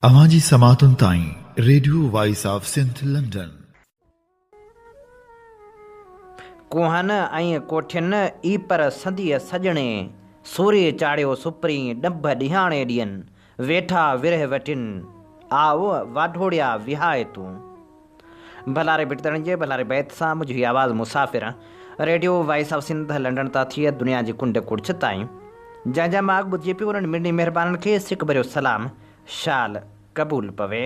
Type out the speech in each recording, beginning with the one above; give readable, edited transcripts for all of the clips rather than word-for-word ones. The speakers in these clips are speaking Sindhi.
اوهان جي سماعتن تائين radio voice of Sindh London. ڪوهن ۽ ڪوٺين اي پر سنديء سڄڻي، سوري چاڙهيو سپرين، ڏنڀ ڏيهاڻي ڏين، ويٺا ورهه وٽين، آء واڍوڙيا وهاء تون. ڀلاري ڀٽ ڌڻي جي ڀلاري بيت سان منهنجي هي آواز مسافر radio voice of Sindh London تان ٿي دنيا جي ڪنڊ ڪڙڇ تائين جنهن جنهن ماڳ ٻڌجي پيو انهن مڙني مهربانن کي سڪ ڀريو سلام شال قبول پوي.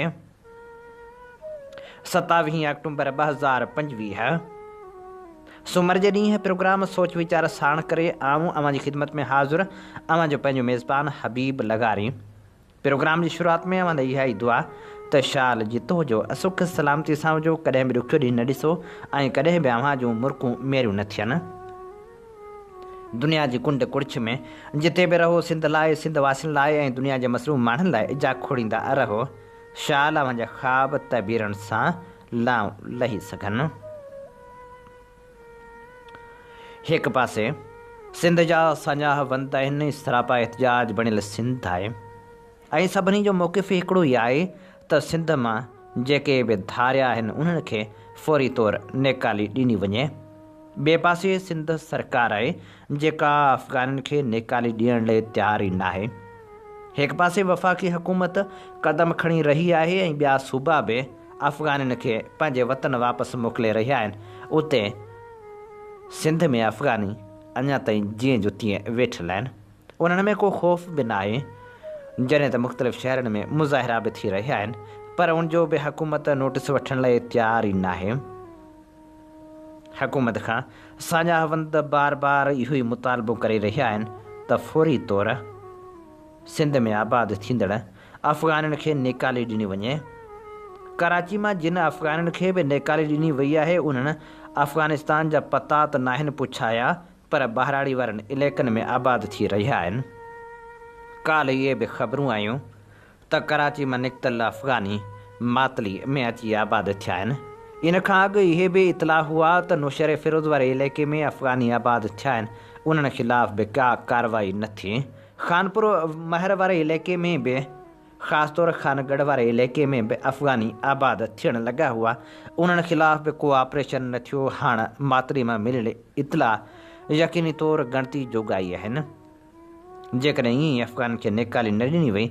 ستاويهين آڪٽومبر 2025 سومر جي ڏينهن پروگرام سوچ ويچار ساڻ ڪري آئون اوهان جي خدمت ۾ حاضر اوهان جو پنهنجو ميزبان حبيب لغاري. پروگرام جي شروعات ۾ اوهان لاء اها ئي دعا ته شال جتو هجو سک سلامتي سان هجو ڪڏهن به ڏکيو ڏينهن نه ڏسو ۽ ڪڏهن به اوهان جون مرڪون ميريون نه ٿين. دنيا جي ڪنڊ ڪڙڇ ۾ جتي به رهو سنڌ لاء، سنڌ واسين لاء ۽ دنيا جي مظلوم ماڻهن لاء جاکوڙيندا رهو. شال اوهان جا خواب تعبيرن سان لائون لهي سگهن. هڪ پاسي سنڌ جا ساڃاهه وند آهن ۽ سراپا احتجاج بڻيل سنڌ آهي ۽ سڀني جو موقف هڪڙو ئي آهي ته سنڌ مان جيڪي به ڌاريا آهن انهن کي فوري طور نيڪالي ڏني وڃي. ٻئي پاسي سنڌ سرڪار آهي جيڪا افغانين کي نيڪالي ڏيڻ لئي تيار ئي ناهي. هڪ پاسي وفاقي حڪومت قدم کڻي رهي آهي ۽ ٻيا صوبا به افغانين کي پنهنجي وطن واپس موڪلي رهيا آهن اتي سنڌ ۾ افغاني اڃا تائين جيئن جو تيئن ويٺل آهن. انهن ۾ ڪو خوف به ناهي، جڏهن ته مختلف شهرن ۾ مظاهرا به ٿي رهيا آهن پر ان جو به حڪومت نوٽيس وٺڻ لاء تيار ئي ناهي. حڪومت کان ساڃاهه وند بار بار اهو ئي مطالبو ڪري رهيا آهن ته فوري طور سنڌ ۾ آباد ٿيندڙ افغانين کي نيڪالي ڏني وڃي. ڪراچي مان جن افغانين کي به نيڪالي ڏني وئي آهي انهن افغانستان جا پتا ته ناهن پڇايا پر ٻهراڙي وارن علائقن ۾ آباد ٿي رهيا آهن. ڪالهه اهي به خبرون آيون ته ڪراچي مان نڪتل افغاني ماتلي ۾ اچي آباد ٿيا آهن. ان کان اڳ اهي به اطلاع هئا ته نوشهري فيروز واري علائقي ۾ افغاني آباد ٿيا آهن، انهن خلاف به ڪا ڪارروائي نه ٿي. خانپور مهر واري علائقي ۾ به خاص طور خان ڳڙهه واري علائقي ۾ به افغاني آباد ٿيڻ لڳا هئا، انهن خلاف به ڪو آپريشن نه ٿيو، هاڻ ماتلي مان مليل اطلاع يقيني طور ڳڻتي جوڳا ئي آهن. جيڪڏهن ائين ئي افغانن کي نيڪالي نه ڏني وئي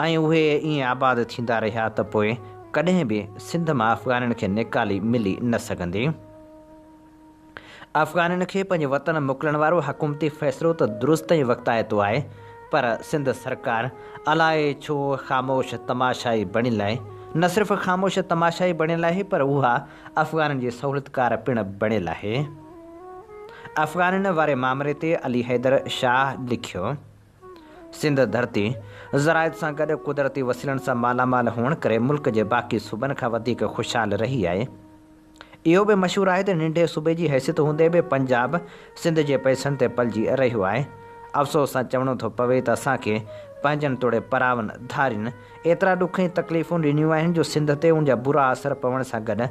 ۽ اهي ائين آباد ٿيندا رهيا ته پوء ڪڏهن به سنڌ مان افغانين کي نيڪالي ملي نه سگهندي. افغانين کي پنهنجي وطن موڪلڻ وارو حڪومتي فيصلو ته درست ۽ وقتائتو آهي پر سنڌ سرڪار الائي ڇو خاموش تماشائي بڻيل آهي. نه صرف خاموش تماشائي بڻيل آهي پر اها افغانين جي سهولتڪار پڻ بڻيل آهي. افغانين واري مامري تي علي حيدر شاهه لکيو. سنڌ ڌرتي زراعت سان گڏ قدرتي وسيلن سان مالا مال هئڻ ڪري ملڪ جي باقي صوبن کان وڌيڪ خوشحال رهي آهي. اهو به مشهور آهي ته ننڍي صوبي جي حيثيت هوندي به پنجاب سنڌ جي پئسن تي پلجي رهيو آهي. افسوس سان چوڻو ٿو پوي ته اسان کي پنهنجن توڙي پراون ڌارين ايترا ڏک ۽ تڪليفون ڏنيون آهن جو سنڌ تي ان جا برا اثر پوڻ سان گڏ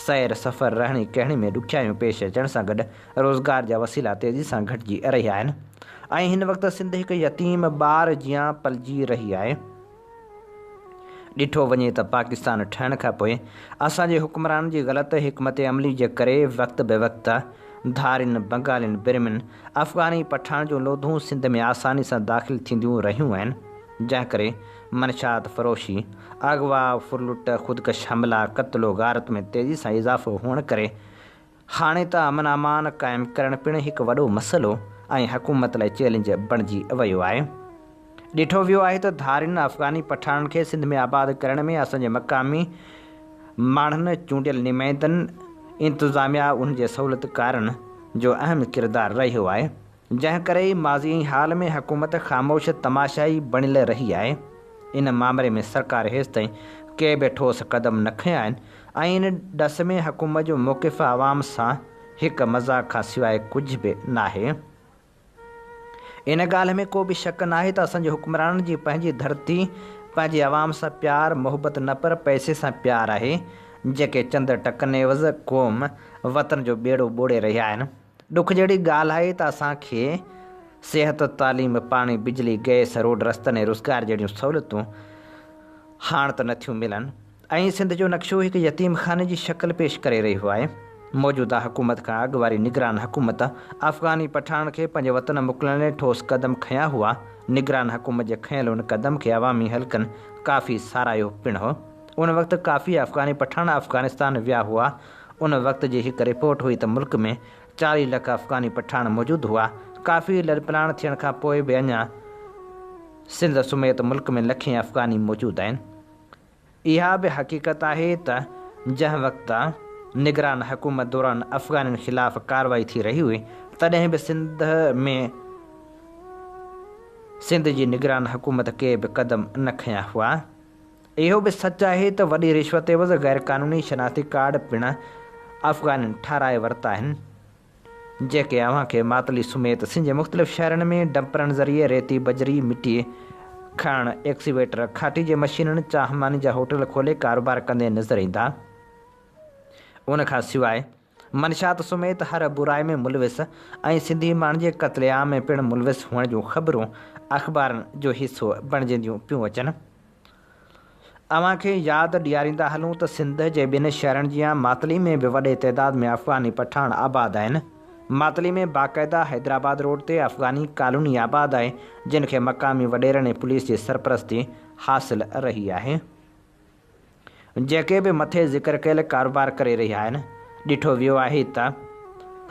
سير سفر رهڻي ڪهڻي ۾ ڏکيائيون پيش اچڻ سان گڏ روزگار جا وسيلا تيزي سان گهٽجي رهيا آهن ۽ هن وقت سنڌ هڪ يتيم ٻار جيان پلجي رهي آهي. ڏٺو وڃي ته پاڪستان ٺهڻ کان پوء اسان جي حڪمرانن جي غلط حڪمت عملي جي ڪري وقت به وقت ڌارين، بنگالين، برمين، افغاني، پٺاڻ جون لوڌون سنڌ ۾ آساني سان داخل ٿينديون رهيون آهن، جنهن ڪري منشيات فروشي، اغوا، ڦرلٽ، خودڪش حملا، قتل و غارت ۾ تيزي سان اضافو هئڻ ڪري هاڻي ته امن امان قائم ڪرڻ پڻ هڪ وڏو مسئلو ۽ حڪومت لاء چئلينج بڻجي ويو آهي. ڏٺو ويو آهي ته ڌارين افغاني پٺاڻن کي سنڌ ۾ آباد ڪرڻ ۾ اسان جي مقامي ماڻهن، چونڊيل نمائندن، انتظاميا، انهن جي سهولتڪارن جو اهم ڪردار رهيو آهي. جنهن ڪري ئي ماضي ۽ حال ۾ حڪومت خاموش تماشائي بڻيل رهي آهي. ان مامري ۾ سرڪار هيستائين ڪي به ٺوس قدم نه کنيا آهن ۽ ان ڏس ۾ حڪومت جو موقف عوام سان هڪ مذاق کان سواء ڪجهه به ناهي. ان ڳالهه ۾ ڪو به شڪ ناهي ته اسان جي حڪمرانن جي پنهنجي ڌرتي، پنهنجي عوام سان پيار، محبت نه پر پئسي سان پيار آهي، جيڪي چند ٽڪن عيوض قوم، وطن جو ٻيڙو ٻوڙي رهيا آهن. ڏک جهڙي ڳالهه آهي ته اسان کي صحت، تعليم، پاڻي، بجلي، گئس، روڊ رستن ۽ روزگار جهڙيون سهولتون هاڻ ته نٿيون ملن ۽ سنڌ جو نقشو هڪ يتيم خاني جي شڪل پيش ڪري رهيو آهي. موجوده حڪومت کان اڳ واري نگران حڪومت افغاني پٺاڻن کي پنهنجي وطن موڪلڻ لاء ٺوس قدم کنيا هئا. نگران حڪومت جي کنيل ان قدم کي عوامي حلقن ڪافي ساراهيو پڻ هو. ان وقت ڪافي افغاني پٺاڻ افغانستان ويا هئا. ان وقت جي هڪ رپورٽ هئي ته ملڪ ۾ 40 لک افغاني پٺاڻ موجود هئا. ڪافي لڏپلاڻ ٿيڻ کان پوء به اڃا سنڌ سميت ملڪ ۾ لکين افغاني موجود آهن. اها به حقيقت آهي ته جنهن وقت نگران حڪومت دوران افغانين خلاف ڪارروائي ٿي رهي هئي تڏهن به سنڌ ۾ سنڌ جي نگران حڪومت ڪي به قدم نه کنيا هئا. اهو به سچ آهي ته وڏي رشوت عيوض غيرقانوني شناختي ڪارڊ پڻ افغانين ٺاهرائي ورتا آهن. جيڪي اوهان کي ماتلي سميت سنڌ جي مختلف شهرن ۾ ڊمپرن ذريعي ريتي، بجري، مٽي کڻڻ، ايڪسيويٽر، کاٽي جي مشينن، چانهه ماني جا هوٽل کولي ڪاروبار ڪندي نظر ايندا. ان کان سواء منشيات سميت هر برائي ۾ ملوث ۽ سنڌي ماڻهن جي قتل عام ۾ پڻ ملوث هئڻ جون خبرون اخبارن جو حصو بڻجنديون پيون اچن. اوهان کي ياد ڏياريندا هلون ته سنڌ جي ٻين شهرن جيان ماتلي ۾ به وڏي تعداد ۾ افغاني پٺاڻ آباد آهن. ماتلي ۾ باقاعده حيدرآباد روڊ تي افغاني ڪالوني آباد آهي جن کي مقامي وڏيرن ۽ پوليس جي سرپرستي حاصل رهي آهي. جيڪي به مٿي ذڪر ڪيل ڪاروبار ڪري رهيا آهن. ڏٺو ويو آهي ته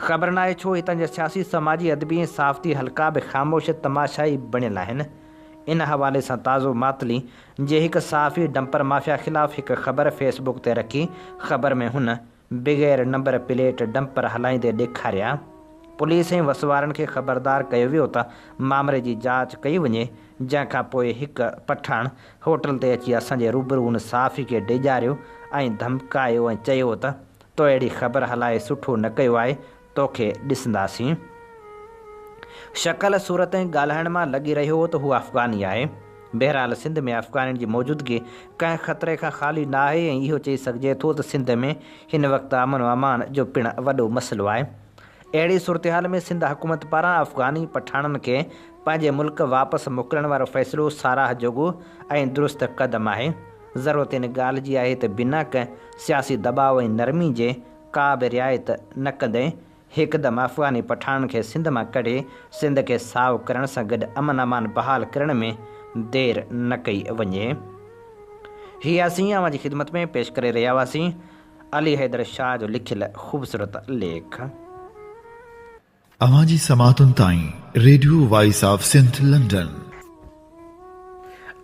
خبر ناهي ڇو هتان جا سياسي، سماجي، ادبي ۽ صحافتي حلقا به خاموش تماشائي بڻيل آهن. ان حوالي سان تازو ماتلي جي هڪ صحافي ڊمپر مافيا خلاف هڪ خبر فيس بڪ تي رکي، خبر ۾ هن بغير نمبر پليٽ ڊمپر هلائيندي ڏيکاريا. پوليس ۽ وس وارن کي خبردار ڪيو ويو ته مامري جي جاچ ڪئي وڃي، جنهن کان پوء هڪ پٺاڻ هوٽل تي اچي اسان جي روبرو ان صحافي کي ڊيڄاريو ۽ ڌمڪايو ۽ چيو ته تو اهڙي خبر هلائي سٺو نه ڪيو آهي، توکي ڏسنداسين. شڪل صورت ۽ ڳالهائڻ مان لڳي رهيو هو ته هو افغاني آهي. بهرحال سنڌ ۾ افغانين جي موجودگي ڪنهن خطري کان خالي نه آهي ۽ اهو چئي سگهجي ٿو ته سنڌ ۾ هن وقت امن و امان جو پڻ وڏو مسئلو آهي. اهڙي صورتحال ۾ سنڌ حڪومت پاران افغاني پٺاڻن کي پنهنجي ملڪ واپس موڪلڻ وارو فيصلو ساراهه جوڳو ۽ درست قدم آهي. ضرورت ان ڳالهه جي آهي ته بنا ڪنهن سياسي دٻاء ۽ نرمي جي ڪا به رعايت نه ڪندي هڪدم افغاني پٺاڻن کي سنڌ مان ڪڍي سنڌ کي سائو ڪرڻ سان گڏ امن امان بحال ڪرڻ ۾ دير نه ڪئي وڃي. هي اسين اوهان جي خدمت ۾ پيش ڪري رهيا هئاسين علي حيدر شاهه جو لکيل خوبصورت ليک. اوهان جي سماعتن تائين radio voice of Sindh London.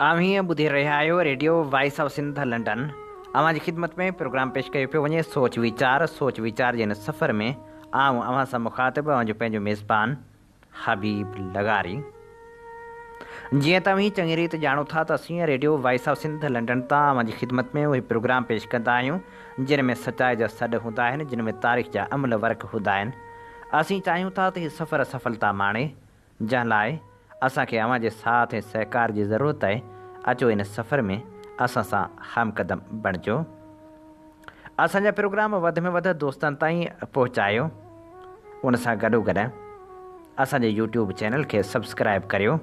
اوهين ٻڌي رهيا آهيو radio voice of Sindh London. اوهان جي خدمت ۾ پروگرام پيش ڪيو پيو وڃي سوچ ويچار سوچ ويچار جي هن سفر ۾ آئون اوهان سان مخاطب اوهان جو پنهنجو ميزبان حبيب لغاري. جيئن ته اوهين چڱي ريت ڄاڻو ٿا ته اسين radio voice of Sindh London تان اوهان جي خدمت ۾ اهي پروگرام پيش ڪندا آهيون جن ۾ سچائي جا سڏ هوندا آهن جن ۾ تاريخ جا املهه ورق هوندا آهن. اسين چاهيون ٿا ته هي سفر سڦلتا ماڻي، جنهن لاء اسان کي اوهان جي ساٿ ۽ سهڪار جي ضرورت آهي، اچو ان سفر ۾ اسان سان هم قدم بڻجو. اسان جا پروگرام وڌ ۾ وڌ دوستن تائين پهچايو. ان سان گڏوگڏ اسان جي يوٽيوب چينل کي سبسڪرائيب ڪريو.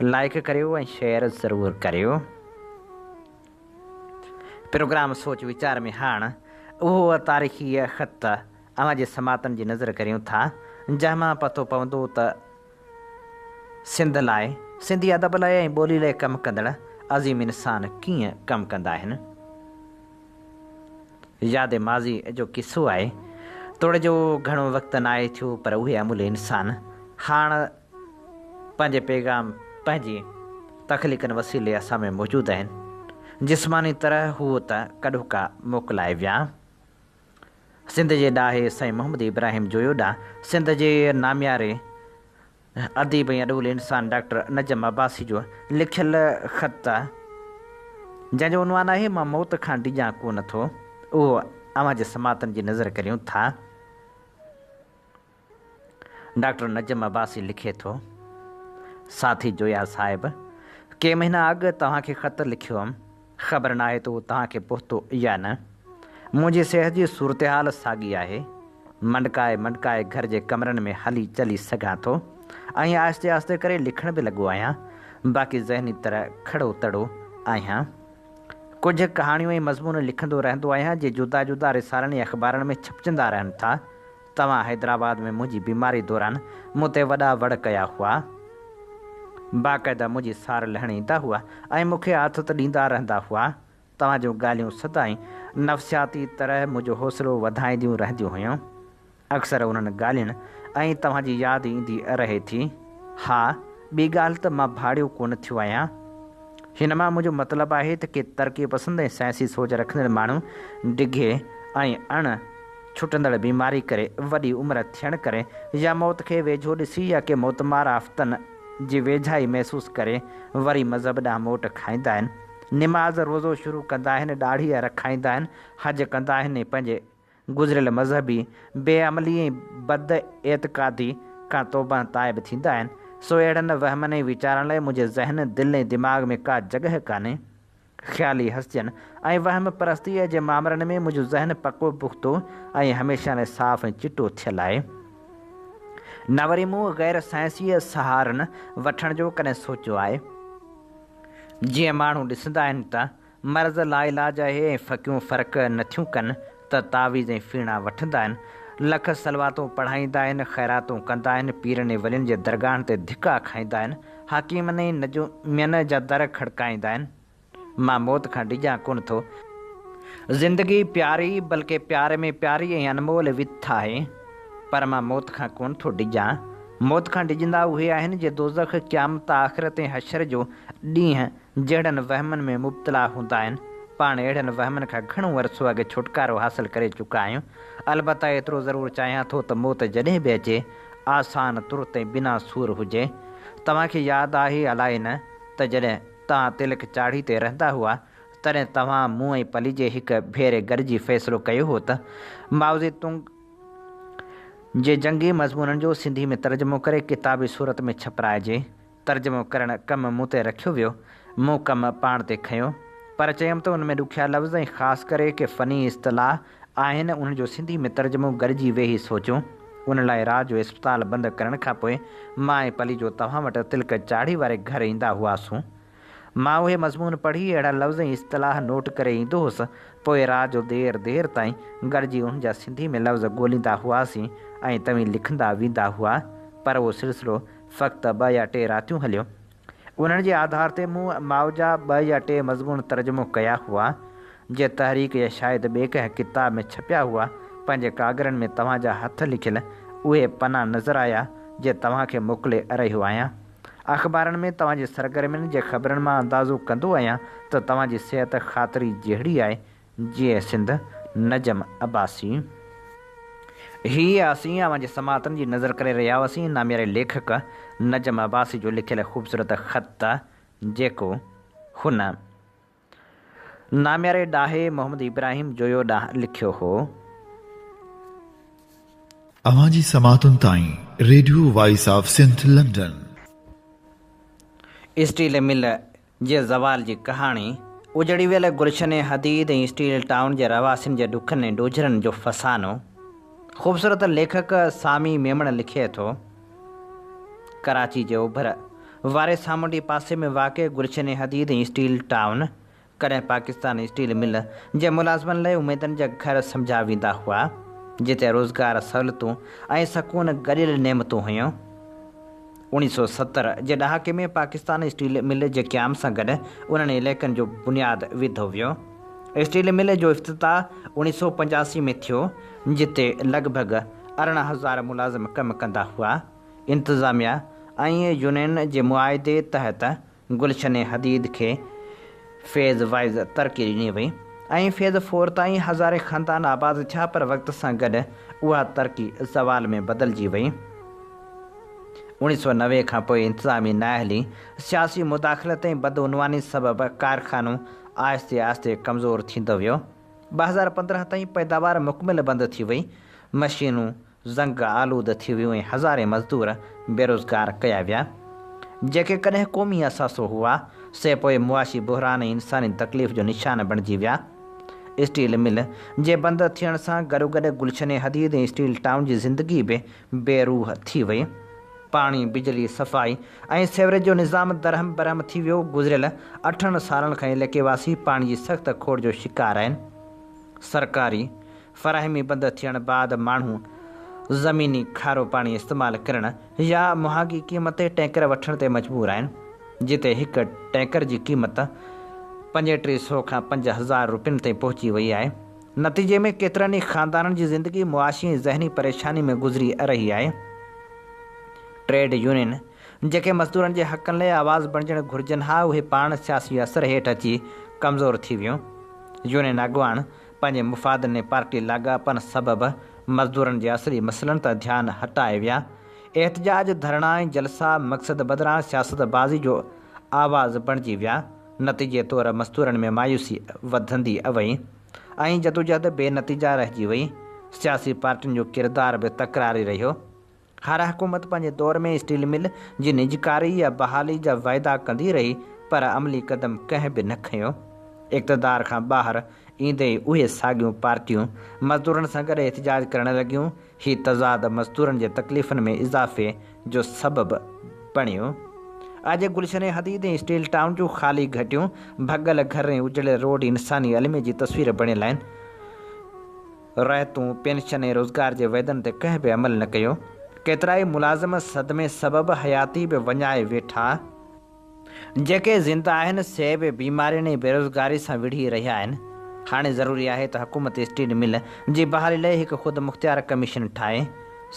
لائيڪ ڪريو ۽ شيئر ضرور ڪريو. پروگرام سوچ ويچار ۾ هاڻ اهو تاريخي خط اوهان جي سماعتن جي نظر ڪريون ٿا جنهن مان پتو پوندو ته سنڌ لاء، سنڌي ادب لاء ۽ ٻولي لاء ڪم ڪندڙ عظيم انسان ڪيئن ڪم ڪندا آهن. ياد ماضي جو قصو آهي. توڙي جو گهڻو وقت ناهي ٿيو پر اهي املهه انسان هاڻ پنهنجي پيغام پنهنجي تخليقن وسيلي اسان ۾ موجود آهن. جسماني طرح هو ته ڪڏهوڪا موڪلائي ويا. سنڌ جي ڏاهي سائين محمد ابراهيم جويو ڏانهن سنڌ جي نامياري اديب ۽ اڏول انسان ڊاڪٽر نجم عباسي جو لکيل خط جنهن جو عنوان آهي مان موت کان ڊڄان ڪو نه ٿو اهو اوهان جي سماعتن جي نظر ڪريون ٿا. ڊاڪٽر نجم عباسي لکي ٿو، ساٿي جويا صاحب، ڪي مهينا اڳ توهان کي خط لکيو هئم، خبر ناهي ته اهو توهان کي پهتو يا نه. منهنجي صحت جي صورتحال ساڳي آهي. منڊڪائي منڊڪائي گهر جي ڪمرن ۾ هلي چلي سگهان ٿو ۽ آهستي آهستي ڪري لکڻ به لڳو آهيان، باقي ذهني طرح کڙو تڙو آهيان. ڪجهه ڪهاڻيون ۽ مضمون لکندو رهندو آهيان، جي جدا جدا رسالن ۽ اخبارن ۾ ڇپجندا رهن ٿا. توهان حيدرآباد ۾ منهنجي بيماري دوران مون تي وڏا وڙ ڪيا هئا. باقاعده منهنجي سار لهڻ ايندا هئا ۽ مون کي آٿت ڏيندا رهندا هئا. توهان جون ڳالهيون سدائين نفسياتي طرح منهنجو حوصلو وڌائينديون رهنديون هيون. اڪثر انهن ڳالهين ۽ توهان جي ياد ايندي رهي ٿي. ها، ٻي ڳالهه ته مان ڀاڙيو ڪونه ٿيو آهيان. هن مان منهنجو مطلب آهي ته ڪي ترقي پسند ۽ سائنسي سوچ رکندڙ ماڻهو ڊگهي ۽ اڻ ڇٽندڙ بيماري ڪري وڏي عمر ٿيڻ ڪري يا موت کي ويجهو ڏسي يا ڪي موتمار آفتن جي ويجهائي محسوس ڪري وري مذهب ڏانهن موٽ کائيندا آهن. نماز روزو شروع ڪندا آهن، ڏاڙهي رکائيندا آهن، حج ڪندا آهن ۽ پنهنجي گذريل مذهبي بي عملي ۽ بد اعتقادي کان توبهه تائب ٿيندا آهن، سو اهڙن وهمن ۽ ويچارن لاء منهنجي ذهن، دل ۽ دماغ ۾ ڪا جڳهه ڪانهي. خيالي هستين ۽ وهم پرستيء جي مامرن ۾ منهنجو ذهن پڪو پختو ۽ هميشه لاء صاف ۽ چٽو ٿيل آهي. نه وري مون غير سائنسي سهارن وٺڻ جو ڪڏهن سوچيو آهي. جيئن ماڻهو ڏسندا آهن ته مرض لاعلاج آهي ۽ ڦڪيون فرق نه ٿيون ڪن ته تعويذ ۽ ڦيڻا وٺندا آهن، لک صلواتون پڙهائيندا آهن، خيراتون ڪندا آهن، پيرن ۽ ولين جي درگاهن تي ڌڪا کائيندا آهن، حڪيمن ۽ نجومين جا در کڙڪائيندا آهن. مان موت کان ڊڄان ڪونه ٿو. زندگي پياري بلڪه پيار ۾ پياري ۽ انمول وٿ آهي. پر مان موت کان ڪونه ٿو ڊڄان. موت کان ڊڄندا اهي آهن جي دوزخ، قيامت، آخرت ۽ حشر جو ڏينهن جهڙن وهمن ۾ مبتلا هوندا آهن. پاڻ اهڙن وهمن کان گهڻو عرصو اڳ ڇوٽڪارو حاصل ڪري چڪا آهيون. البته ايترو ضرور چاهيان ٿو ته موت جڏهن به اچي، آسان، ترت ۽ بنا سور هجي. توهان کي ياد آهي الائي نه ته جڏهن توهان تلڪ چاڙهي تي رهندا هئا، تڏهن توهان، مون ۽ پليجي هڪ ڀيري گڏجي فيصلو ڪيو هو ته مائوزي تنگ جي جنگي مضمونن جو سنڌي ۾ ترجمو ڪري ڪتابي صورت ۾ ڇپرائجي. ترجمو ڪرڻ ڪم مون تي رکيو ويو. مون ڪم پاڻ تي کنيو. پر چيم ته ان ۾ ڏکيا لفظ ۽ خاص ڪري ڪي فني اصطلاح آهن انهن جو سنڌي ۾ ترجمو گڏجي ويهي سوچيون. ان لاء رات جو اسپتال بند ڪرڻ کان پوء مان ۽ پليجو توهان وٽ تلڪ چاڙهي واري گهر ايندا هئاسون. مان اهي مضمون پڙهي اهڙا لفظ ۽ اصطلاح نوٽ ڪري ايندو هوس، پوء رات جو دير دير تائين گڏجي انهن جا سنڌي ۾ لفظ ڳوليندا هئاسين ۽ توهين لکندا ويندا هئا، پر اهو سلسلو فقط ٻه يا ٽي راتيون هليو. انهن جي آڌار تي مون مائو جا ٻه يا ٽي مضمون ترجمو ڪيا هئا، جي تحريڪ يا شايد ٻئي ڪنهن ڪتاب ۾ ڇپيا هئا. پنهنجي ڪاڳرن ۾ توهان جا هٿ لکيل اهي پنا نظر آيا، جي توهان کي موڪلي رهيو آهيان. اخبارن ۾ توهان جي سرگرمين جي خبرن مان اندازو ڪندو آهيان ته توهان جي صحت خاطري جهڙي آهي. جيئي سنڌ، نجم عباسي. هي اسين اوهان جي سماعتن جي نظر ڪري رهيا هئاسين نامياري ليکڪ نجم عباسي جو لکيل خوبصورت خط جيڪو هن نامياري ڏاهي محمد ابراهيم جويو ڏانهن لکيو هو. اوهان جي سماعتن تائين radio voice of Sindh London. Steel mill جي زوال جي ڪهاڻي، اجڙي ويل گلشن حديد ۽ اسٽيل ٽائون جي رهواسين جي ڏکن ۽ ڏوجهرن جو فسانو، خوبصورت ليکڪ سامي ميمڻ لکي ٿو. ڪراچي جي اوڀر واري سامونڊي پاسي ۾ واقع گلشن حديد ۽ اسٽيل ٽائون ڪڏهن پاڪستان اسٽيل مل جي ملازمن لاء اميدن جا گهر سمجهيا ويندا هئا، جتي روزگار، سهولتون ۽ سڪون گڏيل نعمتون هيون. 1970 جي ڏهاڪي ۾ پاڪستان اسٽيل مل جي قيام سان گڏ انهن علائقن جو بنياد وڌو ويو. اسٽيل مل جو افتتاح 1985 ۾ ٿيو، جتي لڳ ڀڳ 18,000 ملازم ڪم ڪندا هئا. انتظاميا ۽ يونين جي معاهدي تحت گلشن حديد کي فيز وائيز ترقي ڏني وئي ۽ فيز فور تائين هزارين خاندان آباد ٿيا پر وقت سان گڏ اها ترقي زوال ۾ بدلجي وئي. 1990 کان پوء انتظامي نااهلي، سياسي مداخلت ۽ بدعنواني سبب ڪارخانو آهستي آهستي ڪمزور ٿيندو ويو. 2015 تائين پيداوار مڪمل بند ٿي وئي، مشينون زنگ آلود ٿي ويون ۽ هزارين مزدور بيروزگار ڪيا ويا. جيڪي ڪڏهن قومي اثاثو هئا، سي پوء معاشي بحران ۽ انساني تڪليف جو نشان بڻجي ويا. اسٽيل مل جي بند ٿيڻ سان گڏوگڏ گلشن حديد ۽ اسٽيل ٽائون جي زندگي به بي روح ٿي وئي. پاڻي، بجلي، صفائي ۽ سيوريج جو نظام درهم برهم ٿي ويو، گذريل اٺن سالن کان علائقي واسي پاڻي جي سخت کوٽ جو شڪار آهن. سرڪاري فراهمي بند ٿيڻ بعد ماڻهو زميني کارو پاڻي استعمال ڪرڻ يا مهانگي قيمت تي ٽينڪر وٺڻ تي مجبور آهن، جتي هڪ ٽينڪر جي قيمت 3500 کان 5000 روپين تائين پهچي وئي آهي. نتيجي ۾ ڪيترن ئي خاندانن جي زندگي معاشي ۽ ذهني پريشاني ۾ گذري رهي آهي. ٽريڊ يونين جيڪي مزدورن جي حقن لاء آواز بڻجڻ گهرجن ها اهي پاڻ سياسي اثر هيٺ اچي ڪمزور ٿي ويون. يونين اڳواڻ پنهنجي مفادن ۽ پارٽي لاڳاپن سبب مزدورن جي اصلي مسئلن تان ڌيان هٽائي ويا. احتجاج، ڌرڻا ۽ جلسا مقصد بدران سياست بازي جو آواز بڻجي ويا. نتيجي طور مزدورن ۾ مايوسي وڌندي وئي ۽ جدوجهد بي نتيجا رهجي وئي. سياسي پارٽين جو ڪردار به تڪراري رهيو. هر حڪومت پنهنجي دور ۾ اسٽيل مل جي نجڪاري يا بحالي جا واعدا ڪندي رهي پر عملي قدم ڪنهن به نه کنيو. اقتدار کان ٻاهر ايندي ئي اهي ساڳيون پارٽيون مزدورن سان گڏ احتجاج ڪرڻ لڳيون. هي تضاد مزدورن جي تڪليفن ۾ اضافي جو سبب بڻيو. اڄ گلشن حديد ۽ اسٽيل ٽائون جون خالي گهٽيون، ڀڳل گهر ۽ اجڙيل روڊ انساني الميي جي تصوير بڻيل آهن. رهتون، پينشن ۽ روزگار جي وعدن تي ڪنهن به عمل نه ڪيو. ڪيترائي ملازم صدمي سبب حياتي به وڃائي ويٺا. جيڪي زنده آهن سي به بيمارين ۽ بيروزگاري سان وڙهي رهيا آهن. هاڻي ضروري آهي ته حڪومت اسٽيل مل جي بحالي لاء هڪ خودمختيار ڪميشن ٺاهي،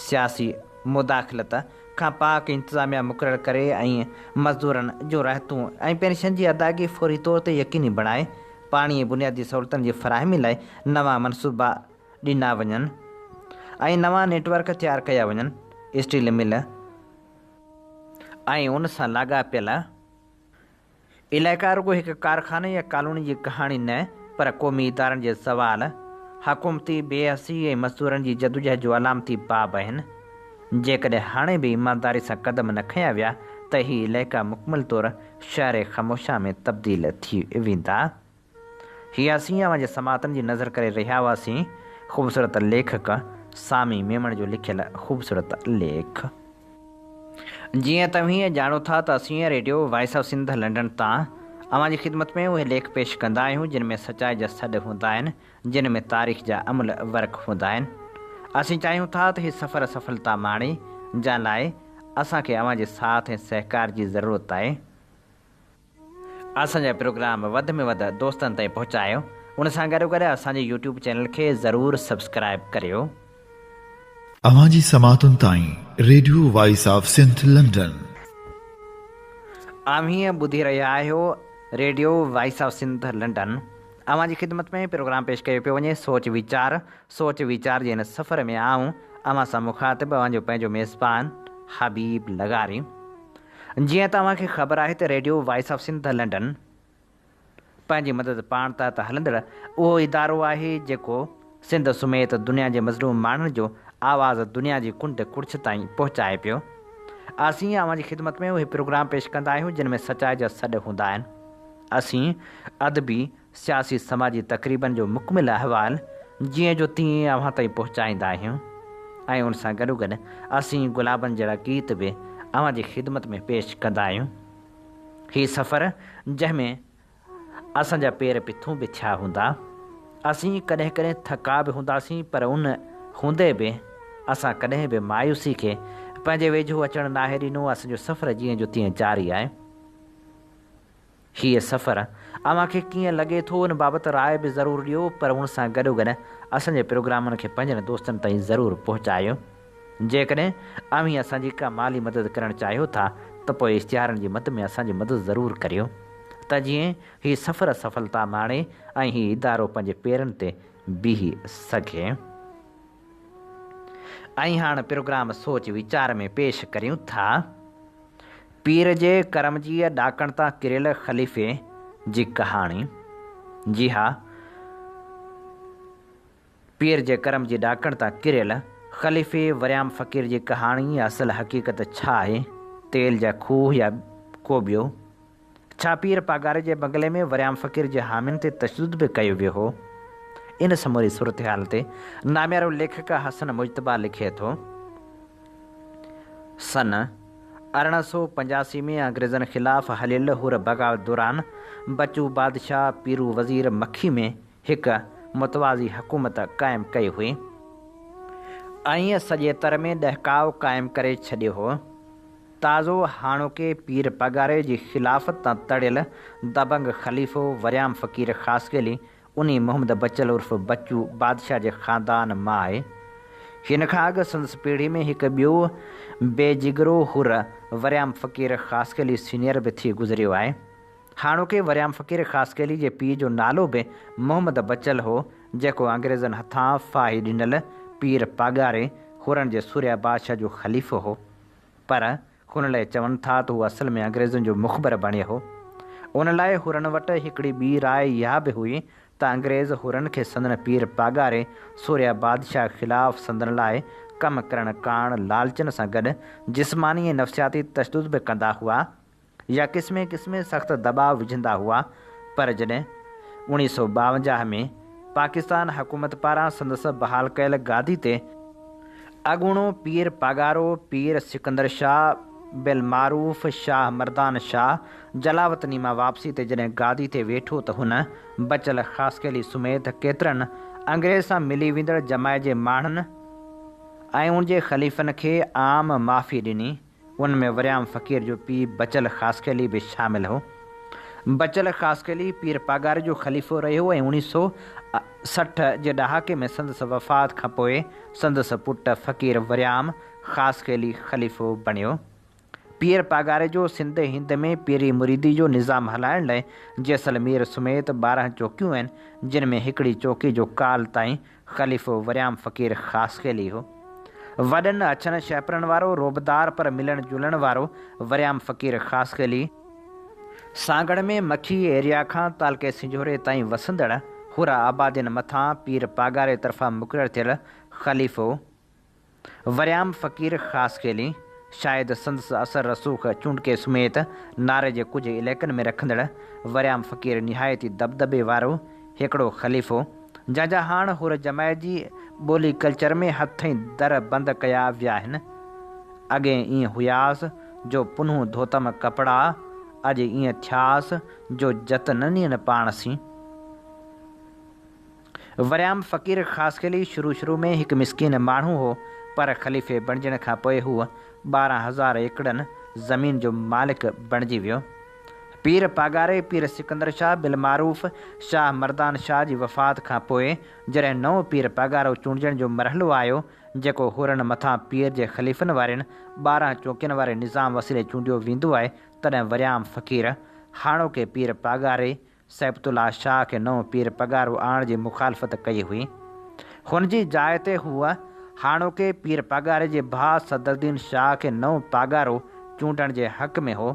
سياسي مداخلت کان پاڪ انتظاميا مقرر ڪري ۽ مزدورن جون رهتون ۽ پينشن جي ادائگي فوري طور تي يقيني بڻائي. پاڻي ۽ بنيادي سهولتن جي فراهمي لاء نوان منصوبا ڏنا وڃن ۽ نوان نيٽ ورڪ تيار ڪيا وڃن، اسٽيل مل ۽ ان سان لاڳاپيل علائقا رڳو هڪ ڪارخاني يا ڪالوني جي ڪهاڻي نه پر قومي ادارن جي زوال، حڪومتي بي حسي ۽ مزدورن جي جدوجهد جو علامتي باب آهن. جيڪڏهن هاڻي به ايمانداري سان قدم نه کنيا ويا ته هي علائقا مڪمل طور شهر خموشان ۾ تبديل ٿي ويندا. هي اسين اوهان جي سماعتن جي نظر ڪري رهيا هئاسين خوبصورت ليکڪ سامي ميمڻ جو لکيل خوبصورت ليک. جيئن توهين ڄاڻو ٿا ته اسين radio voice of Sindh London تان اوهان جي خدمت ۾ اهي ليک پيش ڪندا آهيون جن ۾ سچائي جا سڏ هوندا آهن جن ۾ تاريخ جا املهه ورق هوندا آهن. اسين چاهيون ٿا ته هي سفر سڦلتا ماڻي، جنهن لاء اسان کي اوهان جي ساٿ ۽ سهڪار جي ضرورت آهي. اسان جا پروگرام وڌ ۾ وڌ دوستن تائين پهچايو. ان سان گڏوگڏ اسان جي يوٽيوب چينل کي ضرور سبسڪرائيب ڪريو. اوهان جي سماعتن تائين radio voice of Sindh London. اوهين ٻڌي رهيا آهيو radio voice of Sindh London. اوهان جي خدمت ۾ پروگرام پيش ڪيو پيو وڃي سوچ ويچار سوچ ويچار جي هن سفر ۾ آئون اوهان سان مخاطب اوهان جو پنهنجو ميزبان حبيب لغاري جيئن ته اوهان کي خبر آهي ته radio voice of Sindh London پنهنجي مدد پاڻ تحت هلندڙ اهو ادارو آهي جيڪو سنڌ سميت دنيا جي مظلوم ماڻهن جو آواز دنيا جي ڪنڊ ڪڙڇ تائين پهچائي پيو اسين اوهان جي خدمت ۾ اهي پروگرام پيش ڪندا آهيون جن ۾ سچائي جا سڏ هوندا آهن. اسين ادبي، سياسي سماجي تقريبن جو مڪمل احوال جيئن جو تيئن اوهان تائين پهچائيندا آهيون ۽ ان سان گڏوگڏ اسين گلابن جهڙا گيت به اوهان جي خدمت ۾ پيش ڪندا آهيون. هي سفر جنهن ۾ اسان جا پير پٿون به ٿيا هوندا. اسين ڪڏهن ڪڏهن ٿڪا به هونداسين پر ان هوندي به اسان ڪڏهن به مايوسي کي پنهنجي ويجهو اچڻ ناهي ڏنو اسان جو سفر جيئن جو تيئن جاري آهي. هيء سفر اوهان کي ڪيئن لڳي ٿو ان بابت راء به ضرور ڏيو پر ان سان گڏوگڏ اسان جي پروگرامن کي پنهنجن دوستن تائين ضرور پهچايو. جيڪڏهن اوهين اسان جي ڪا مالي مدد ڪرڻ چاهيو ٿا ته پوء اشتهارن جي مد ۾ اسان جي مدد ضرور ڪريو ته جيئن هي سفر سڦلتا ماڻي ۽ هي ادارو پنهنجي پيرن تي بيهي سگهي. ۽ هاڻ پروگرام سوچ ويچار ۾ پيش ڪريون ٿا. پير جي ڪرم جيء ڏاڪڻ تان ڪريل خليفي جي ڪهاڻي. جي ها، پير جي ڪرم جي ڏاڪڻ تان ڪريل خليفي وريام فقير جي ڪهاڻي يا اصل حقيقت ڇا آهي؟ تيل جا کوهه يا ڪو ٻيو؟ ڇا پير پاڳاري جي بنگلي ۾ وريام فقير جي حامين تي تشدد به ڪيو ويو هو؟ ان سموري صورتحال تي ناميارو ليکڪ حسن مجتبيٰ لکي ٿو، سن. 1885 ۾ انگريزن خلاف هليل حر بغاوت دوران بچو بادشاهه پيرو وزير مکي ۾ هڪ متوازي حڪومت قائم ڪئي هئي ۽ سڄي تر ۾ ڏهڪاء قائم ڪري ڇڏيو هو. تازو هاڻوڪي پير پاڳاري جي خلافت تان تڙيل دبنگ خليفو وريام فقير خاصخيلي انهي محمد بچل عرف بچو بادشاهه جي خاندان مان آهي. هن کان اڳ سندس پيڙهي ۾ هڪ ٻيو بي جگرو حر وريام فقير خاصخيلي سينيئر به ٿي گذريو آهي. هاڻوڪي وريام فقير خاصخيلي جي پيء جو نالو به محمد بچل هو، جيڪو انگريزن هٿان ڦاهي ڏنل پير پاڳاري حرن جي سورهيه بادشاهه جو خليفو هو. پر هن لاء چون ٿا ته هو اصل ۾ انگريزن جو مخبر بڻيو هو. ان لاء حرن وٽ هڪڙي ٻي راء اها به هئي ته انگريز حرن کي سندن پير پاڳاري سورهيه بادشاهه خلاف سندن لاء ڪم ڪرڻ ڪاڻ لالچن سان گڏ جسماني ۽ نفسياتي تشدد به ڪندا هئا يا قسمين قسمين سخت دٻاء وجهندا هئا پر جڏهن 1952 ۾ پاڪستان حڪومت پاران سندس بحال ڪيل گادي تي اڳوڻو پير پاڳارو پير سڪندر شاهه بالمعروف شاهه مردان شاهه جلاوطني مان واپسي تي جڏهن گادي تي ويٺو ته هن بچل خاصخيلي سميت ڪيترن انگريز سان ملي ويندڙ جماعت جي ماڻهن ۽ ان جي خليفن کي عام معافي ڏني. ان ۾ وريام فقير جو پيء بچل خاصخيلي به شامل هو. بچل خاصخيلي پير پاڳاري جو خليفو رهيو ۽ 1960 جي ڏهاڪي ۾ سندس وفات کان پوء سندس پٽ فقير وريام خاصخيلي خليفو بڻيو. پير پاڳاري جو سنڌ هند ۾ پيري مريدي جو نظام هلائڻ لئه جيسلمير سميت 12 چوڪيون آهن، جن ۾ هڪڙي چوڪي جو ڪالهه تائين خليفو وريام فقير خاصخيلي هو. وڏن اڇن شهپرن وارو، رعبدار پر ملڻ جلڻ وارو وريام فقير خاصخيلي، سانگهڙ ۾ مکي ايريا کان تعلقي سنجهوري تائين وسندڙ حر آبادين مٿان پير پاڳاري طرفان مقرر ٿيل خليفو وريام فقير خاصخيلي، شايد سندس اثر رسوخ چونڊڪي سميت ناري جي ڪجهه علائقن ۾ رکندڙ وريام فقير نهايت ئي دٻدٻي وارو هڪڙو خليفو، جنهن جا هاڻ حر جماعت جي ٻولي ڪلچر ۾ هٿ ۽ در بند ڪيا ويا آهن. اڳي ائين هياس جو پنهون ڌوتم ڪپڙا، اڄ ائين ٿياس جو جت نه نين پاڻ سين. وريام فقير خاصخيلي شروع شروع ۾ هڪ مسڪين ماڻهو هو، پر خليفي بڻجڻ کان پوء هو 12,000 ايڪڙن زمين جو مالڪ بڻجي ويو. پير پاڳاري پير سڪندر شاهه بالمعروف شاهه مردان شاهه جي وفات کان پوء جڏهن نئون پير پاڳارو چونڊجڻ جو مرحلو آيو، جيڪو حرن مٿان پير جي خليفن وارين 12 چوڪين واري نظام وسيلي چونڊيو ويندو آهي، تڏهن وريام فقير هاڻوڪي پير پاڳاري صيبت الله شاهه کي نئون پير پاڳارو آڻڻ جي مخالفت ڪئي هئي. هن جي جاء تي هو هاڻوڪي پير پاڳاري جي ڀاء صدرالدين شاهه کي نئون پاڳارو چونڊڻ جي حق ۾ هو.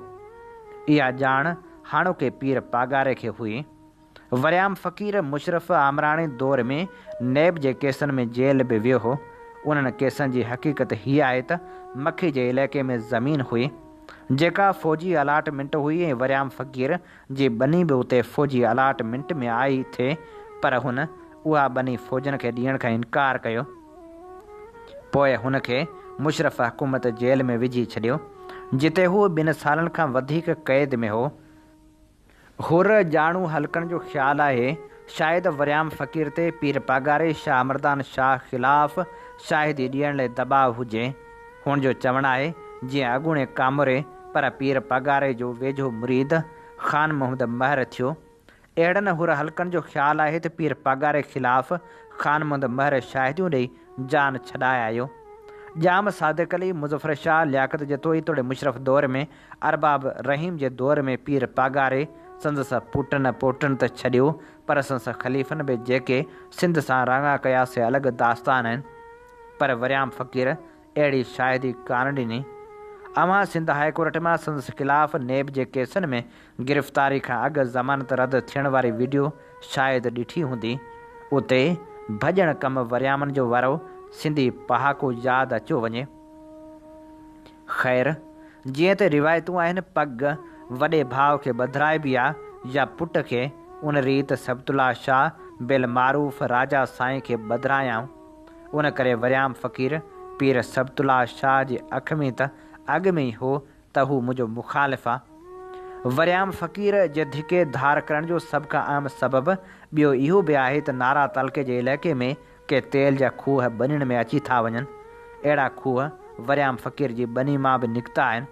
اها ڄاڻ هاڻوڪي پير پاڳاري کي هئي. وريام فقير مشرف آمراڻي دور ۾ نيب جي ڪيسن ۾ جيل به ويو هو. انهن ڪيسن جي حقيقت هيء آهي ته مکي جي علائقي ۾ زمين هئي، جيڪا فوجي الاٽمينٽ هئي ۽ وريام فقير جي ٻني به اتي فوجي الاٽ منٽ ۾ آئي ٿي پر هن اها ٻني فوجن کي ڏيڻ کان انڪار ڪيو. پوء هن کي مشرف حڪومت جيل ۾ وجهي ڇڏيو، جتي هو ٻن سالن کان وڌيڪ قيد ۾ هو. حر ڄاڻو حلقن جو خيال آهي، شايد وريام فقير تي پير پاڳاري شاهه مردان شاهه خلاف شاهدي ڏيڻ لئه دٻاء هجي. هن جو چوڻ آهي، جيئن اڳوڻي ڪاموري پر پير پاڳاري جو ويجهو مريد خان محمد مهر ٿيو. اهڙن حر حلقن جو خيال آهي ته پير پاڳاري خلاف خان محمد مهر شاهديون ڏئي جان ڇڏائي آيو. ڄام صادق علي، مظفر شاهه، لياقت جتوئي توڙي مشرف دور ۾ ارباب رحيم جي دور ۾ پير پاڳاري سندس پٽن پوٽن ته ڇڏيو پر سندس خليفن به جيڪي سنڌ سان راڱا ڪيا سي الڳ داستان آهن. پر وريام فقير اهڙي شاهدي ڪانه ڏني. اوهان سنڌ هاء ڪورٽ مان سندس خلاف نيب جي ڪيسن ۾ گرفتاري کان اڳ ضمانت رد ٿيڻ واري وڊيو شايد ڏٺي هوندي. اتي ڀڄڻ ڪم وريامن جو وارو سنڌي پهاڪو ياد اچيو وڃي. خير، جيئن ته روايتون آهن پڳ وڏي ڀاء کي ٻڌرائبي آ يا پٽ کي، ان ريت سبط الله شاهه بالمعروف راجا سائين کي ٻڌرايائون. ان ڪري وريام فقير پير سبط الله شاهه جي اک ۾ ته اڳ ۾ ئي هو ته هو منهنجو مخالف آ. وريام فقير جي ڌڪي ڌار ڪرڻ جو سڀ کان اهم سبب ٻيو اهو به آهي ته نارا تعلقي جي علائقي ۾ ڪي تيل جا کوهه ٻنين ۾ اچي ٿا وڃن. اهڙا کوهه وريام فقير جي ٻني مان به نڪتا آهن.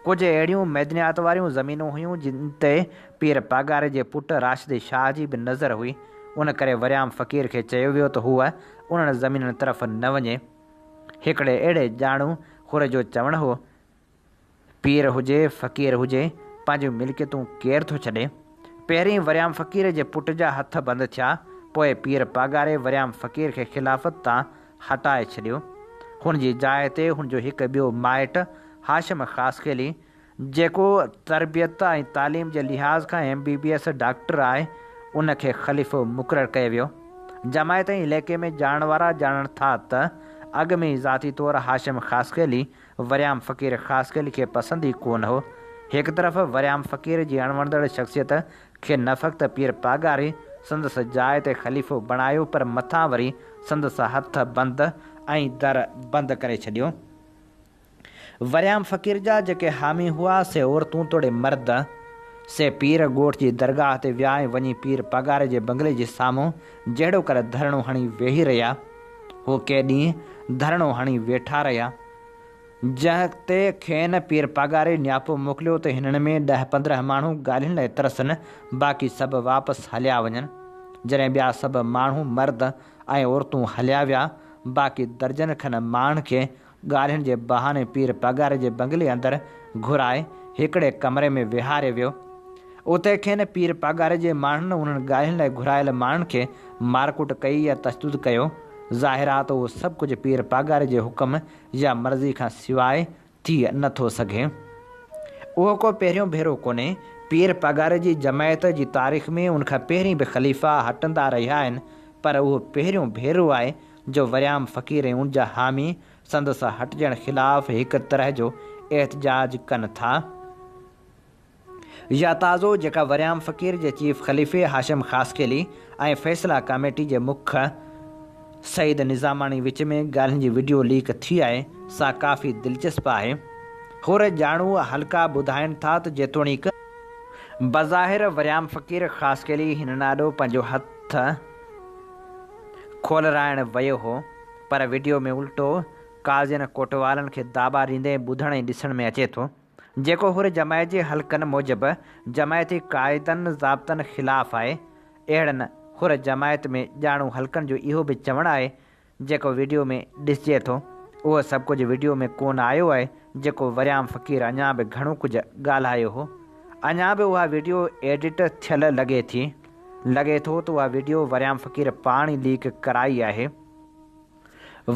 ڪجهه اهڙيون معدنيات واريون زمينون هيون جن تي پير پاڳاري جي پٽ راشدي شاهه جي به نظر هئي، ان ڪري وريام فقير کي چيو ويو ته هو انهن زمينن طرف نه وڃي. هڪڙي اهڙي ڄاڻو حر جو چوڻ هو، پير هجي فقير هجي پنهنجون ملڪيتون ڪير ٿو ڇڏي؟ پهرين وريام فقير جي پٽ جا هٿ بند ٿيا، پوء پير پاڳاري وريام فقير کي خلافت تان هٽائي ڇڏيو. هن جي جاء تي هن جو هڪ ٻيو مائٽ هاشم خاصخيلي، جيڪو تربيت ۽ تعليم جي لحاظ کان M B B S doctor آهي، ان کي خليفو مقرر ڪيو ويو. جماعت ۽ علائقي ۾ ڄاڻڻ وارا ڄاڻن ٿا ته اڳ ۾ ئي ذاتي طور هاشم خاصخيلي وريام فقير خاصخيلي کي پسند ئي ڪونه هو. هڪ طرف وريام فقير جي اڻوڻندڙ شخصيت کي نه فقط پير پاڳاري سندس جاء تي خليفو بڻايو پر مٿان وري سندس هٿ بند ۽ در بند ڪري ڇڏيو. وريام فقير جا جيڪي حامي هئا سي عورتون توڙي مرد، سي پير ڳوٺ جي درگاهه تي ويا ۽ وڃي پير پاڳاري جي بنگلي جي سامهون جهڙوڪر ڌرڻو هڻي ويهي رهيا. هو ڪي ڏينهن ڌرڻو هڻي ويٺا رهيا. جنهن تي کين پير پاڳاري نياپو موڪليو ته هنن ۾ ڏهه 15 ماڻهو ڳالهين لاء ترسن، باقي سڀ واپس هليا وڃن. جڏهن ٻيا سڀ ماڻهو مرد ۽ عورتون هليا ويا، باقي درجن کن ماڻهن کي ڳالهين جي بهاني پير پاڳاري جي بنگلي اندر گهرائي هڪڙي ڪمري ۾ ويهاريو ويو. اتي کين پير پاڳاري جي ماڻهن انهن ڳالهين لاء گهرايل ماڻهن کي مارڪٽ ڪئي يا تشدد ڪيو. ظاهر آ ته اهو سڀ ڪجهه پير پاڳاري جي حڪم يا مرضي کان سواء ٿي نه ٿو سگهي. اهو ڪو پهريون ڀيرو ڪونهي. پير پاڳاري جي جماعت جي تاريخ ۾ ان کان پهرين به خليفا هٽندا رهيا آهن پر اهو پهريون ڀيرو آهي جو وريام فقير ۽ ان جا حامي سندس هٽجڻ خلاف هڪ طرح جو احتجاج ڪن ٿا. يا تازو جيڪا وريام فقير جي چيف خليفي هاشم خاصخيلي ۽ فيصلا ڪاميٽي جي مک سعيد نظاماڻي وچ ۾ ڳالهين جي وڊيو ليڪ ٿي آهي سا ڪافي دلچسپ آهي. حر ڄاڻو حلقا ٻڌائين ٿا ته جيتوڻيڪ بظاهر وريام فقير خاصخيلي هنن آڏو پنهنجو هٿ کولرائڻ ويو هو پر وڊيو ۾ الٽو قاضين ڪوٽوالن کي داٻا ڏيندي ٻڌڻ ۽ ڏسڻ ۾ اچي ٿو. جيڪو حر جماعت جي حلقن موجب جماعتي قاعدن ضابطن خلاف آهي. اهڙن حر جماعت ۾ ڄاڻو حلقن جو اهو به چوڻ آهي جيڪو وڊيو ۾ ڏسجي ٿو. اهو سڀ ڪجهه وڊيو ۾ ڪونه آيو آهي جيڪو وريام فقير اڃا به گهڻو ڪجهه ڳالهايو هو. اڃا به اها وڊيو ايڊٽ ٿيل لڳي ٿي. لڳي ٿو ته اها وڊيو وريام فقير پاڻ ئي ليڪ ڪرائي آهي.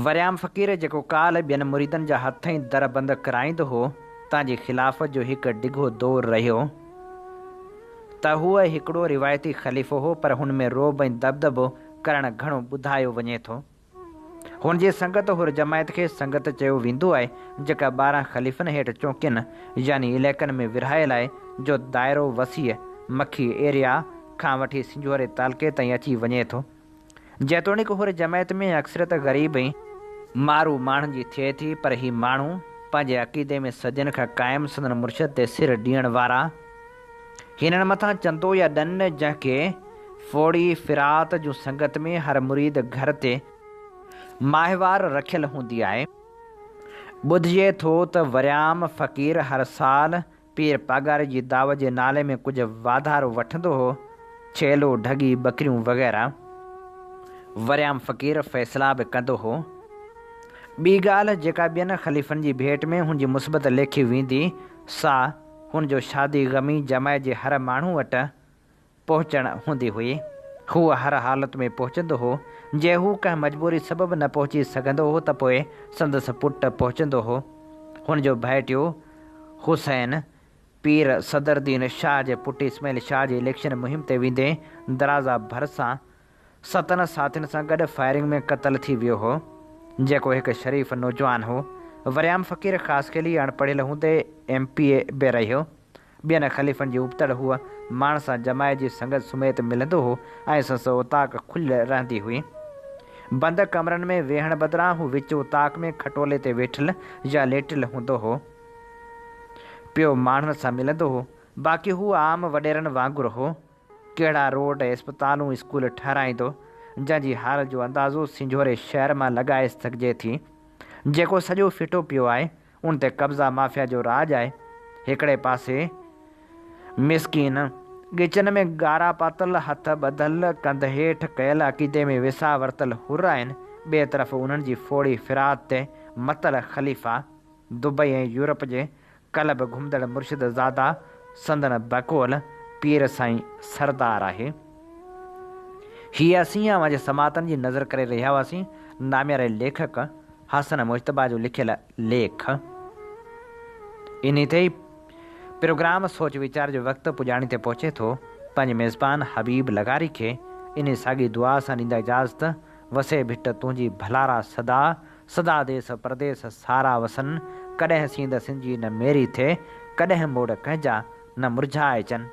وريام فقير جيڪو ڪالهه ٻين مريدن جا هٿ ۽ در بند ڪرائيندو هو، تنهن جي خلافت جو هڪ ڊگهو دور رهيو ته هو هڪڙو روايتي خليفو هو پر هن ۾ رعب ۽ دٻدٻو ڪرڻ گهڻو ٻڌايو وڃي ٿو. هن جي سنگت حر جماعت کي سنگت چيو ويندو آهي جيڪا 12 خليفن هيٺ چونڪين يعني علائقن ۾ ورهايل آهي جو دائرو وسيع مکي ايريا کان وٺي سنجهوري تعلقي تائين اچي وڃي ٿو. جيتوڻيڪ حر جماعت ۾ اڪثريت غريب ۽ مارو ماڻهن جي ٿئي ٿي پر هي ماڻهو پنهنجي عقيدي ۾ صدين کان قائم سندن مرشد تي سر ڏيڻ وارا هنن مٿان چندو يا ڏن جنهن کي ڦوڙي فرات جون سنگت ۾ هر مريد گهر تي ماهوار رکيل هوندي آهي. ٻڌجي ٿو ته وريام فقير هر سال پير پاڳاري جي دعوت جي نالي ۾ ڪجهه واڌارو وٺندو هو، ڇيلو، ڍڳي، ٻڪريون وغيره. وريام فقير فيصلا به ڪندو هو. ٻي ڳالهه جيڪا ٻين خليفن جي ڀيٽ ۾ هن جي مثبت ليکي ويندي، سا هن جو شادي غمي جماعت جي هر ماڻهو وٽ پهچڻ هوندي هئي. هو هر حالت ۾ پهچندو هو. جي هو ڪنهن مجبوري سبب نه پهچي سگهندو هو ته پوء سندس پٽ پهچندو هو. هن جو ڀائٽيو حسين پير صدرالدين شاهه جي پٽ اسماعيل شاهه جي اليڪشن مهم تي ويندي درازا ڀرسان ستن ساٿين سان گڏ فائرنگ ۾ قتل ٿي ويو هو، جيڪو هڪ شريف نوجوان هو. وريام فقير خاصخيلي اڻپڙهيل هوندي ايم پي اي به رهيو. ٻين خليفن جي ابتڙ هو ماڻهن سان جماعت جي سنگت سميت ملندو هو ۽ سندس اوطاق کليل رهندي هئي. بند ڪمرن ۾ ويهڻ بدران هو وچ اوطاق ۾ کٽولي تي ويٺل يا ليٽيل هوندو هو. پيو ماڻهن سان ملندو هو. باقي هو عام وڏيرن وانگر هو. ڪهڙا روڊ ۽ اسپتالون اسڪول ٺهرائيندو، جنهن جي حال جو اندازو سنجهوري شهر مان لڳائي سگهجي ٿي. جيڪو سڄو ڦٽو پيو آهي، ان تي قبضا مافيا جو راڄ آهي. هڪڙي پاسي مسڪين، ڳچن ۾ ڳارا پاتل، هٿ ٻڌل، ڪنڌ هيٺ ڪيل، عقيدي ۾ ويساهه ورتل حر آهن، ٻئي طرف انهن جي ڦوڙي فرات تي متل خليفا، دبئي ۽ يورپ جي ڪلب گهمندڙ مرشد زاده سندن بقول پير سائين سردار آهي. هي اسين اوهان جي سماعتن جي نظر ڪري رهيا هئاسين نامياري ليکڪ حسن مجتبيٰ جو لکيل ليک. انهي تي ئي پروگرام سوچ ويچار جو وقت پڄاڻي تي پهچي ٿو. پنهنجي ميزبان حبيب لغاري کي انهي ساڳي دعا سان ڏيندا اجازت، وسي ڀٽ تنهنجي ڀلارا سدا، سدا ديس پرديس سارا وسن، ڪڏهن سينڌ سنجي نه ميري ٿئي، ڪڏهن موڙ ڪنهن جا نه مرجهائجن.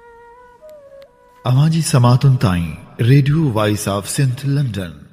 اوهان جي سماعتن تائين radio voice of Sindh London.